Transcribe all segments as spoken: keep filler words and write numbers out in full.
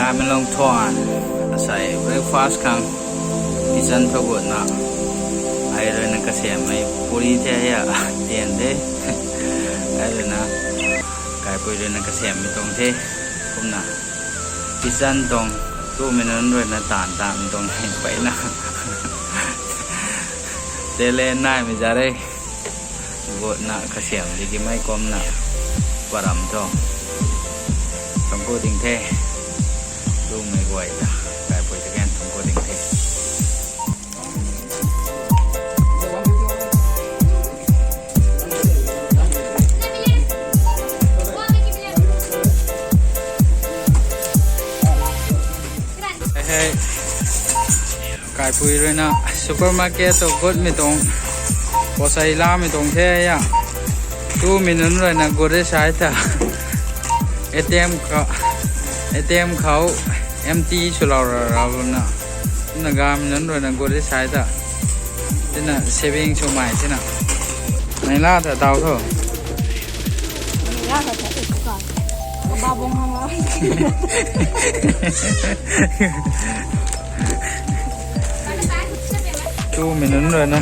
Kaimeilong thuan, asei breakfast khang kitchen tho gutna. Ai rui na kasiammei puri the ya, tian the. Ai rui na, kaipui rui na kasiammei tuang the. Kumna, kitchen tuang, tumei nunc rui na tan tanmei tuang the, mpeyna. Tele naimei za re. Gutna kasiam di ki mei kumna param tho. Thuancku ding the. Tumei guay ta, kaipui ta kan thuancku ding the. Hei, hei. Kaipui rui na supermarket tu gutmei tuang, pocei lamei tuang the ya. Tumei nunc rui na gut e sai ta. A T M khou, A T M khou empty swlou ra ra na. Na gamei nunc rui na gut e sai ta. Tina saving swmei tina. Nai la ta tau tho. Tumei nunc rui na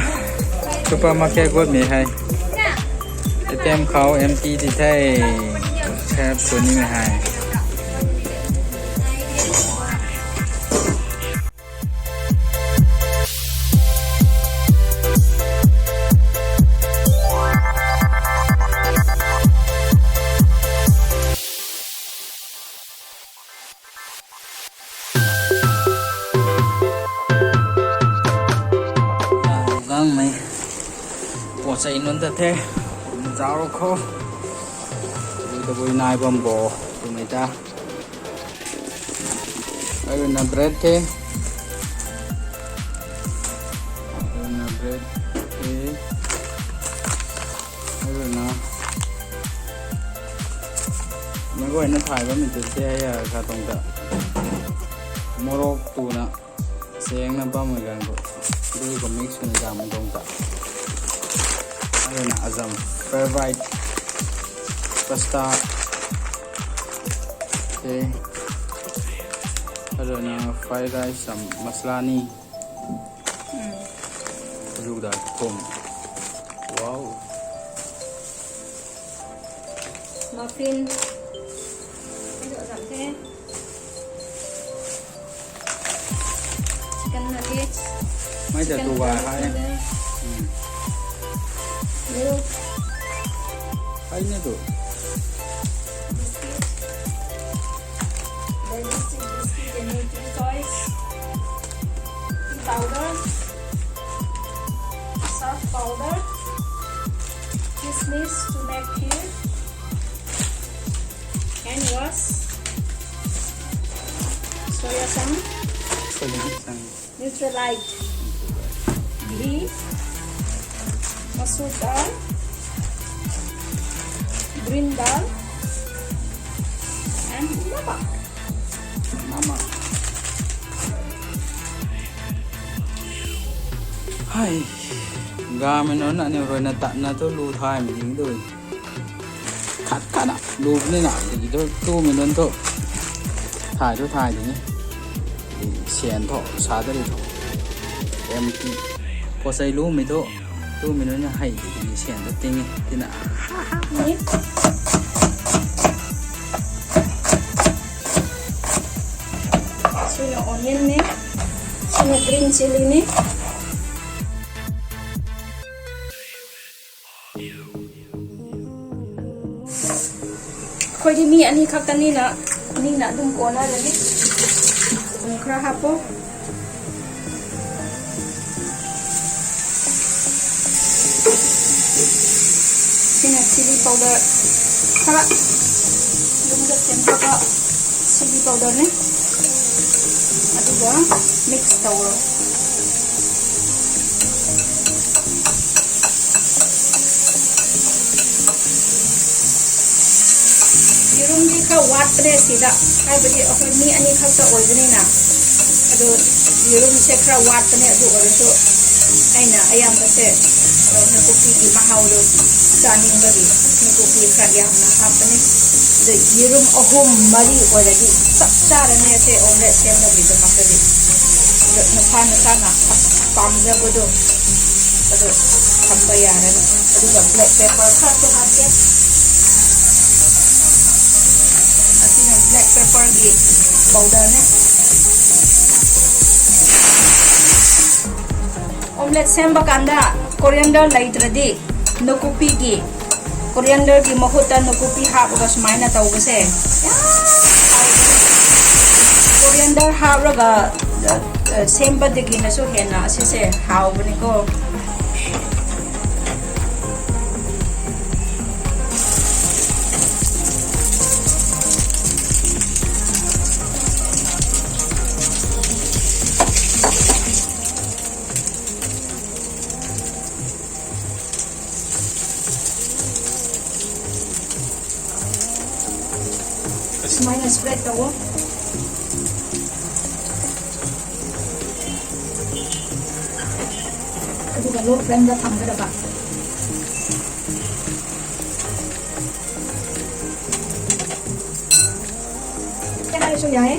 supermarket gutmei hei. A T M khou empty di the. Save sw nimei hei. Gangmei pocei nunc ta the. Zauc khou. Tabui nai bam bo. Tumei ta. Ai rui na bread the. Ai rui na bread the. Ai rui na. Mei guayna thay bammei tu the ya katuang ta. Morok tuna. Sangna bammei ganv khou. Dui khou mix swna zam tuang ta. Ai rui na azam. Favorite. Pasta. Okay. Ai rui na fried rice sam masala ni. Ruda thum. Wow. Muffin. Chicken nuggets. Mei ta chicken tu gay nuggets hai. Milk. Hai ni tu. Biscuit. Digestive biscuit and nutri choice. Tea powder. Surf powder. Kismis to make kheer. Hand wash. Soya chunk. Soya chunk. Nutrilite. Ghee. Masoor dal. Green dal. And namak. Namak. Hai. Gamei nunc na ni rui na tatna tu lu thaymei ding tu. Khat khat na lu ni na, tiki tu, tumei nunc tu. Thay tu thay ding e. Sian tho, sa ta ri tho. Empty. Pocei lumei tu. Tumei nunc na hei tiki sian tu ting e. Tina. Ni. Swna onion ni. Swna green chilli ni. Khou di mi ani khak ta nina, nina dum kona ra ni. Dum khra hapo. Sina chili powder khara. Dum da siam khara chili powder ni. Aduga mix towra. Yerum di khara wat pene sida. Hai badi akhoi mi ani khak ta oi bani na. Adu yerum se khara wat pene adu oi so. Aina ayam se. Nakupi di mahau lo. Chaning badi. Nakupi khara yam na hap pene. Yerum ahum mari akhou rui di chap cha rani ase omelette semna di tu mak di. Nasa nasa na pamzat bo do. Adu thamba ya rani. Aduga black pepper khat tu hap ke. Asina black pepper ki powder ne. Omelette semba kanda coriander lei tara di, nakupi ki, coriander ki mahut ta nakupi hap ka sumai na taw ka se. Coriander hap raga, uh, uh, semba diki na su hena asise hau bani ko. Sumai na spread taw. Aduga low flame da tham ka da ba. Kya hai su ya e?